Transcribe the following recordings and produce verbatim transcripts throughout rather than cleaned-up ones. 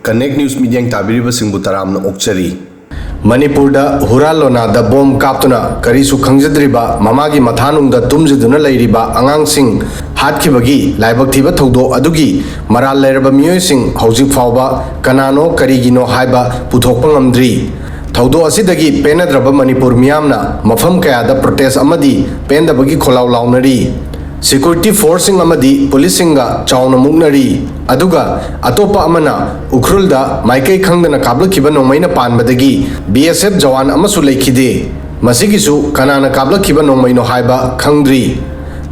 Connect News ꯃꯤꯠꯌꯦꯡ ꯇꯥꯕꯤꯔꯤꯕꯁꯤꯡꯕꯨ ꯇꯔꯥꯝꯅ ꯑꯣꯛꯆꯔꯤ꯫ ꯃꯅꯤꯄꯨꯔꯗ ꯍꯨꯔꯥꯟ ꯂꯣꯅꯥꯗ ꯕꯣꯝ ꯀꯥꯞꯇꯨꯅ ꯀꯔꯤꯁꯨ ꯈꯪꯖꯗ꯭ꯔꯤꯕ ꯃꯃꯥꯒꯤ ꯃꯊꯥꯅꯨꯡꯗ ꯇꯨꯝꯖꯗꯨꯅ ꯂꯩꯔꯤꯕ ꯑꯉꯥꯡꯁꯤꯡ ꯍꯥꯠꯈꯤꯕꯒꯤ ꯂꯥꯏꯕꯛ ꯊꯤꯕ ꯊꯧꯗꯣꯛ ꯑꯗꯨꯒꯤ ꯃꯔꯥꯜ ꯂꯩꯔꯕ ꯃꯤꯑꯣꯏꯁꯤꯡ ꯍꯧꯖꯤꯛ ꯐꯥꯎꯕ ꯀꯅꯥꯅꯣ ꯀꯔꯤꯒꯤꯅꯣ ꯍꯥꯏꯕ ꯄꯨꯊꯣꯛꯄ ꯉꯝꯗ꯭ꯔꯤ꯫ ꯊꯧꯗꯣꯛ ꯑꯁꯤꯗꯒꯤ ꯄꯦꯟꯅꯗ꯭ꯔꯕ ꯃꯅꯤꯄꯨꯔ ꯃꯤꯌꯥꯝꯅ ꯃꯐꯝ ꯀꯌꯥꯗ ꯄ꯭ꯔꯣꯇꯦꯁ ꯑꯃꯗꯤ ꯄꯦꯟꯗꯕꯒꯤ ꯈꯣꯜꯂꯥꯎ ꯂꯥꯎꯅꯔꯤ꯫ ꯁꯦꯀ꯭ꯌꯨꯔꯤꯇꯤ ꯐꯣꯔꯁꯁꯤꯡ ꯑꯃꯗꯤ ꯄꯨꯂꯤꯁꯁꯤꯡꯒ ꯆꯥꯎꯅ ꯃꯨꯛꯅꯔꯤ꯫ ꯑꯗꯨꯒ ꯑꯇꯣꯞꯄ ꯑꯃꯅ ꯎꯈ꯭ꯔꯨꯜꯗ ꯃꯥꯏꯀꯩ ꯈꯪꯗꯅ ꯀꯥꯞꯂꯛꯈꯤꯕ ꯅꯣꯡꯃꯩꯅ ꯄꯥꯟꯕꯗꯒꯤ ꯕꯤ ꯑꯦꯁ ꯑꯦꯐ ꯖꯋꯥꯟ ꯑꯃꯁꯨ ꯂꯩꯈꯤꯗꯦ꯫ ꯃꯁꯤꯒꯤꯁꯨ ꯀꯅꯥꯅ ꯀꯥꯞꯂꯛꯈꯤꯕ ꯅꯣꯡꯃꯩꯅꯣ ꯍꯥꯏꯕ ꯈꯪꯗ꯭ꯔꯤ꯫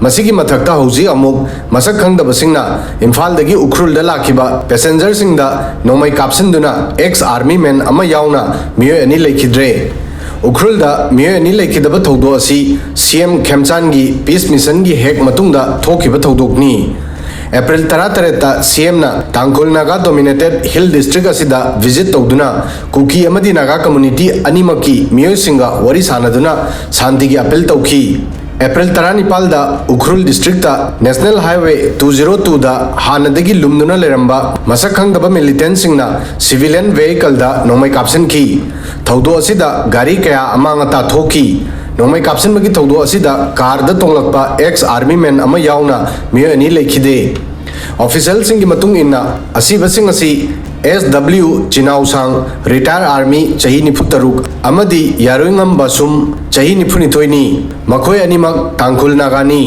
ꯃꯁꯤꯒꯤ ꯃꯊꯛꯇ ꯍꯧꯖꯤꯛ ꯑꯃꯨꯛ ꯃꯁꯛ ꯈꯪꯗꯕꯁꯤꯡꯅ ꯏꯝꯐꯥꯜꯗꯒꯤ ꯎꯈ꯭ꯔꯨꯜꯗ ꯂꯥꯛꯈꯤꯕ ꯄꯦꯁꯦꯟꯖꯔꯁꯤꯡꯗ ꯅꯣꯡꯃꯩ ꯀꯥꯞꯁꯤꯟꯗꯨꯅ ꯑꯦꯛꯁ ꯑꯥꯔꯃꯤ ꯃꯦꯟ ꯑꯃ ꯌꯥꯎꯅ ꯃꯤꯑꯣꯏ ꯑꯅꯤ ꯂꯩꯈꯤꯗ꯭ꯔꯦ꯫ ꯎꯈ꯭ꯔꯨꯜꯗ ꯃꯤꯑꯣꯏ ꯑꯅꯤ ꯂꯩꯈꯤꯗꯕ ꯊꯧꯗꯣꯛ ꯑꯁꯤ ꯁꯤ ꯑꯦꯝ ꯈꯦꯝꯆꯥꯟꯒꯤ ꯄꯤꯁ ꯃꯤꯁꯟꯒꯤ ꯍꯦꯛ ꯃꯇꯨꯡꯗ ꯊꯣꯛꯈꯤꯕ ꯊꯧꯗꯣꯛꯅꯤ꯫ ꯑꯦꯄ꯭ꯔꯤꯜ ꯇꯔꯥꯇꯔꯦꯠꯇ ꯁꯤ ꯑꯦꯝꯅ ꯇꯥꯡꯈꯨꯜ ꯅꯥꯒꯥ ꯗꯣꯃꯤꯅꯦꯇꯦꯠ ꯍꯤꯜ ꯗꯤꯁꯇ꯭ꯔꯤꯛ ꯑꯁꯤꯗ ꯚꯤꯖꯤꯠ ꯇꯧꯗꯨꯅ ꯀꯨꯀꯤ ꯑꯃꯗꯤ ꯅꯥꯒꯥ ꯀꯝꯃꯨꯅꯤꯇꯤ ꯑꯅꯤꯃꯛꯀꯤ ꯃꯤꯑꯣꯏꯁꯤꯡꯒ ꯋꯥꯔꯤ ꯁꯥꯟꯅꯗꯨꯅ ꯁꯥꯟꯇꯤꯒꯤ ꯑꯄꯤꯜ ꯇꯧꯈꯤ꯫ ꯑꯦꯄ꯭ꯔꯤꯜ ꯇꯔꯥꯅꯤꯄꯥꯜꯗ Ukhrul district national highway two zero ꯇꯨꯗ ꯍꯥꯟꯅꯗꯒꯤ ꯂꯨꯝꯗꯨꯅ ꯂꯩꯔꯝꯕ ꯃꯁꯛ ꯈꯪꯗꯕ ꯃꯤꯂꯤꯇꯦꯟꯁꯤꯡꯅ ꯁꯤꯚꯤꯂꯤꯌꯟ ꯚꯦꯍꯤꯀꯜꯗ ꯅꯣꯡꯃꯩ ꯀꯥꯞꯁꯤꯟꯈꯤ꯫ ꯊꯧꯗꯣꯛ ꯑꯁꯤꯗ ꯒꯥꯔꯤ ꯀꯌꯥ ꯑꯃꯥꯡ ꯑꯇꯥ ꯊꯣꯛꯈꯤ꯫ ꯅꯣꯡꯃꯩ ꯀꯥꯞꯁꯤꯟꯕꯒꯤ ꯊꯧꯗꯣꯛ ꯑꯁꯤꯗ ꯀꯥꯔꯗ ꯇꯣꯡꯂꯛꯄ ꯑꯦꯛꯁ ꯑꯥꯔꯃꯤ ꯃꯦꯟ ꯑꯃ ꯌꯥꯎꯅ ꯃꯤꯑꯣꯏ ꯑꯅꯤ ꯂꯩꯈꯤꯗꯦ꯫ ꯑꯣꯐꯤꯁꯤꯌꯦꯜꯁꯤꯡꯒꯤ ꯃꯇꯨꯡ ꯏꯟꯅ, ꯑꯁꯤꯕꯁꯤꯡ ꯑꯁꯤ ꯑꯦꯁ ꯗꯕ꯭ꯂꯤꯎ ꯆꯤꯅꯥꯎꯁꯥꯡ, ꯔꯤꯇꯥꯌꯔ ꯑꯥꯔꯃꯤ, ꯆꯍꯤ ꯅꯤꯐꯨ ꯇꯔꯨꯛ, ꯑꯃꯗꯤ ꯌꯥꯔꯣꯏꯉꯝ ꯕꯥꯁꯨꯝ, ꯆꯍꯤ ꯅꯤꯐꯨ ꯅꯤꯊꯣꯏꯅꯤ꯫ ꯃꯈꯣꯏ ꯑꯅꯤꯃꯛ ꯇꯥꯡꯈꯨꯜ ꯅꯥꯒꯥꯅꯤ꯫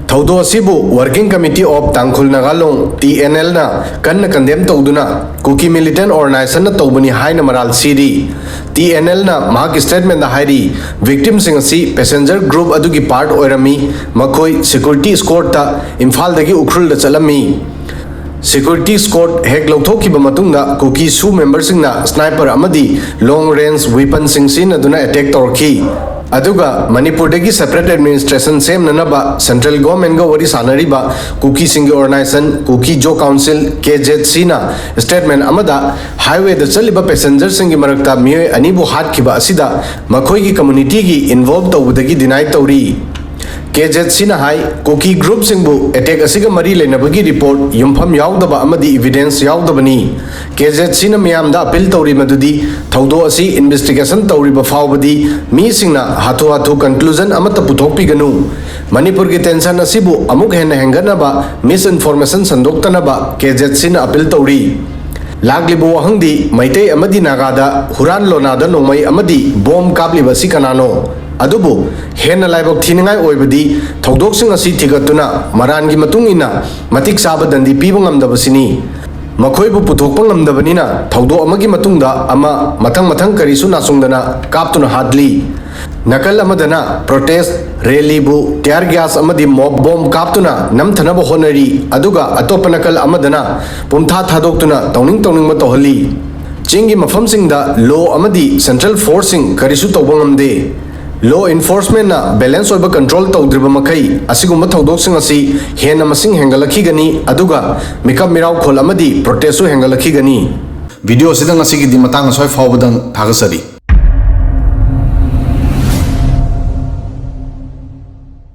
ꯊꯧꯗꯣꯛ ꯑꯁꯤꯕꯨ Working Committee of Tangkhul Naga Long, T N ꯑꯦꯜꯅ ꯀꯟꯅ ꯀꯟꯗꯦꯝ ꯇꯧꯗꯨꯅ ꯀꯨꯀꯤ ꯃꯤꯂꯤꯇꯦꯟ ꯑꯣꯔꯒꯅꯥꯏꯖꯦꯁꯟꯅ ꯇꯧꯕꯅꯤ ꯍꯥꯏꯅ ꯃꯔꯥꯜ ꯁꯤꯔꯤ꯫ ꯇꯤ ꯑꯦꯟ ꯑꯦꯜꯅ ꯃꯍꯥꯛꯀꯤ ꯁ꯭ꯇꯦꯠꯃꯦꯟꯗ ꯍꯥꯏꯔꯤ, ꯚꯤꯛꯇꯤꯝꯁꯤꯡ ꯑꯁꯤ ꯄꯦꯁꯦꯟꯖꯔ ꯒ꯭ꯔꯨꯞ ꯑꯗꯨꯒꯤ ꯄꯥꯔꯠ ꯑꯣꯏꯔꯝꯃꯤ꯫ ꯃꯈꯣꯏ ꯁꯦꯀ꯭ꯌꯨꯔꯤꯇꯤ ꯏꯁꯀꯣꯔꯠꯇ ꯏꯝꯐꯥꯜꯗꯒꯤ ꯎꯈ꯭ꯔꯨꯜꯗ ꯆꯠꯂꯝꯃꯤ꯫ ꯁꯦꯀ꯭ꯌꯨꯔꯤꯇꯤ ꯏꯁꯀꯣꯔꯠ ꯍꯦꯛ ꯂꯧꯊꯣꯛꯈꯤꯕ ꯃꯇꯨꯡꯗ ꯀꯨꯀꯤ ꯁꯨ ꯃꯦꯝꯕꯔꯁꯤꯡꯅ ꯁ꯭ꯅꯥꯏꯄꯔ ꯑꯃꯗꯤ ꯂꯣꯡ ꯔꯦꯟꯖ ꯋꯤꯄꯟꯁꯤꯡ ꯁꯤꯖꯤꯟꯅꯗꯨꯅ ꯑꯦꯇꯦꯛ ꯇꯧꯔꯛꯈꯤ꯫ ꯑꯗꯨꯒ ꯃꯅꯤꯄꯨꯔꯗꯒꯤ ꯁꯦꯄꯔꯦꯠ ꯑꯦꯗꯃꯤꯅꯤꯁꯇ꯭ꯔꯦꯁꯟ ꯁꯦꯝꯅꯅꯕ ꯁꯦꯟꯇ꯭ꯔꯦꯜ ꯒꯣꯔꯃꯦꯟꯒ ꯋꯥꯔꯤ ꯁꯥꯟꯅꯔꯤꯕ ꯀꯨꯀꯤꯁꯤꯡꯒꯤ ꯑꯣꯔꯒꯅꯥꯏꯖꯦꯁꯟ ꯀꯨꯀꯤ ꯖꯣ ꯀꯥꯎꯟꯁꯤꯜ, ꯀꯦ ꯖꯦꯠ ꯁꯤꯅ ꯁ꯭ꯇꯦꯠꯃꯦꯟ ꯑꯃꯗ ꯍꯥꯏꯋꯦꯗ ꯆꯠꯂꯤꯕ ꯄꯦꯁꯦꯟꯖꯔꯁꯤꯡꯒꯤ ꯃꯔꯛꯇ ꯃꯤꯑꯣꯏ ꯑꯅꯤꯕꯨ ꯍꯥꯠꯈꯤꯕ ꯑꯁꯤꯗ ꯃꯈꯣꯏꯒꯤ ꯀꯝꯃꯨꯅꯤꯇꯤꯒꯤ ꯏꯟꯚꯣꯜꯕ ꯇꯧꯕꯗꯒꯤ ꯗꯤꯅꯥꯏ ꯇꯧꯔꯤ꯫ ꯀꯦ ꯖꯦꯠ ꯁꯤꯅ ꯍꯥꯏ, ꯀꯨꯀꯤ ꯒ꯭ꯔꯨꯞꯁꯤꯡꯕꯨ ꯑꯦꯇꯦꯛ ꯑꯁꯤꯒ ꯃꯔꯤ ꯂꯩꯅꯕꯒꯤ ꯔꯤꯄꯣꯔꯠ ꯌꯨꯝꯐꯝ ꯌꯥꯎꯗꯕ ꯑꯃꯗꯤ ꯏꯚꯤꯗꯦꯟꯁ ꯌꯥꯎꯗꯕꯅꯤ꯫ ꯀꯦ ꯖꯦꯠ ꯁꯤꯅ ꯃꯤꯌꯥꯝꯗ ꯑꯄꯤꯜ ꯇꯧꯔꯤ ꯃꯗꯨꯗꯤ ꯊꯧꯗꯣꯛ ꯑꯁꯤ ꯏꯟꯚꯦꯁꯇꯤꯒꯦꯁꯟ ꯇꯧꯔꯤꯕ ꯐꯥꯎꯕꯗꯤ ꯃꯤꯁꯤꯡꯅ ꯍꯥꯊꯨ ꯍꯥꯊꯨ ꯀꯟꯀ꯭ꯂꯨꯖꯟ ꯑꯃꯠꯇ ꯄꯨꯊꯣꯛꯄꯤꯒꯅꯨ꯫ ꯃꯅꯤꯄꯨꯔꯒꯤ ꯇꯦꯟꯁꯟ ꯑꯁꯤꯕꯨ ꯑꯃꯨꯛ ꯍꯦꯟꯅ ꯍꯦꯟꯒꯠꯅꯕ, ꯃꯤꯁꯏꯟꯐꯣꯔꯃꯦꯁꯟ ꯁꯟꯗꯣꯛꯇꯅꯕ ꯀꯦ ꯖꯦꯠ ꯁꯤꯅ ꯑꯄꯤꯜ ꯇꯧꯔꯤ꯫ ꯂꯥꯛꯂꯤꯕ ꯋꯥꯍꯪꯗꯤ ꯃꯩꯇꯩ ꯑꯃꯗꯤ ꯅꯥꯒꯥꯗ ꯍꯨꯔꯥꯟ ꯂꯣꯅꯥꯗ ꯅꯣꯡꯃꯩ ꯑꯃꯗꯤ ꯕꯣꯝ ꯀꯥꯞꯂꯤꯕ ꯑꯁꯤ ꯀꯅꯥꯅꯣ? ꯑꯗꯨꯕꯨ ꯍꯦꯟꯅ ꯂꯥꯏꯕꯛ ꯊꯤꯅꯤꯡꯉꯥꯏ ꯑꯣꯏꯕꯗꯤ ꯊꯧꯗꯣꯛꯁꯤꯡ ꯑꯁꯤ ꯊꯤꯒꯠꯇꯨꯅ ꯃꯔꯥꯟꯒꯤ ꯃꯇꯨꯡ ꯏꯟꯅ ꯃꯇꯤꯛ ꯆꯥꯕ ꯗꯟꯗꯤ ꯄꯤꯕ ꯉꯝꯗꯕꯁꯤꯅꯤ꯫ ꯃꯈꯣꯏꯕꯨ ꯄꯨꯊꯣꯛꯄ ꯉꯝꯗꯕꯅꯤꯅ ꯊꯧꯗꯣꯛ ꯑꯃꯒꯤ ꯃꯇꯨꯡꯗ ꯑꯃ, ꯃꯊꯪ ꯃꯊꯪ ꯀꯔꯤꯁꯨ ꯅꯥꯆꯨꯡꯗꯅ ꯀꯥꯞꯇꯨꯅ ꯍꯥꯠꯂꯤ꯫ ꯅꯥꯀꯜ ꯑꯃꯗꯅ ꯄ꯭ꯔꯣꯇꯦꯁ ꯔꯦꯂꯤꯕꯨ ꯇꯤꯌꯥꯔ ꯒ꯭ꯌꯥꯁ ꯑꯃꯗꯤ ꯃꯣꯞ ꯕꯣꯝ ꯀꯥꯞꯇꯨꯅ ꯅꯝꯊꯅꯕ ꯍꯣꯠꯅꯔꯤ, ꯑꯗꯨꯒ ꯑꯇꯣꯞꯄ ꯅꯥꯀꯜ ꯑꯃꯗꯅ ꯄꯨꯝꯊꯥ ꯊꯥꯗꯣꯛꯇꯨꯅ ꯇꯧꯅꯤꯡ ꯇꯧꯅꯤꯡꯕ ꯇꯧꯍꯜꯂꯤ꯫ ꯆꯤꯡꯒꯤ ꯃꯐꯝꯁꯤꯡꯗ ꯂꯣ ꯑꯃꯗꯤ ꯁꯦꯟꯇ꯭ꯔꯦꯜ ꯐꯣꯔꯁꯁꯤꯡ ꯀꯔꯤꯁꯨ ꯇꯧꯕ ꯉꯝꯗꯦ꯫ ꯂꯣ ꯏꯟꯐꯣꯔꯁꯃꯦꯟꯅ ꯕꯦꯂꯦꯟꯁ ꯑꯣꯏꯕ ꯀꯟꯇ꯭ꯔꯣꯜ ꯇꯧꯗ꯭ꯔꯤꯕ ꯃꯈꯩ ꯑꯁꯤꯒꯨꯝꯕ ꯊꯧꯗꯣꯛꯁꯤꯡ ꯑꯁꯤ ꯍꯦꯟꯅ ꯃꯁꯤꯡ ꯍꯦꯟꯒꯠꯂꯛꯈꯤꯒꯅꯤ, ꯑꯗꯨꯒ ꯃꯤꯀꯞ ꯃꯤꯔꯥꯎꯈꯣꯜ ꯑꯃꯗꯤ ꯄ꯭ꯔꯣꯇꯦꯁꯁꯨ ꯍꯦꯟꯒꯠꯂꯛꯈꯤꯒꯅꯤ꯫ ꯚꯤꯗꯤꯑꯣ ꯑꯁꯤꯗ ꯉꯁꯤꯒꯤꯗꯤ ꯃꯇꯥꯡ ꯑꯁ꯭ꯋꯥꯏ ꯐꯥꯎꯕꯗꯪ꯫ ꯊꯥꯒꯠꯆꯔꯤ꯫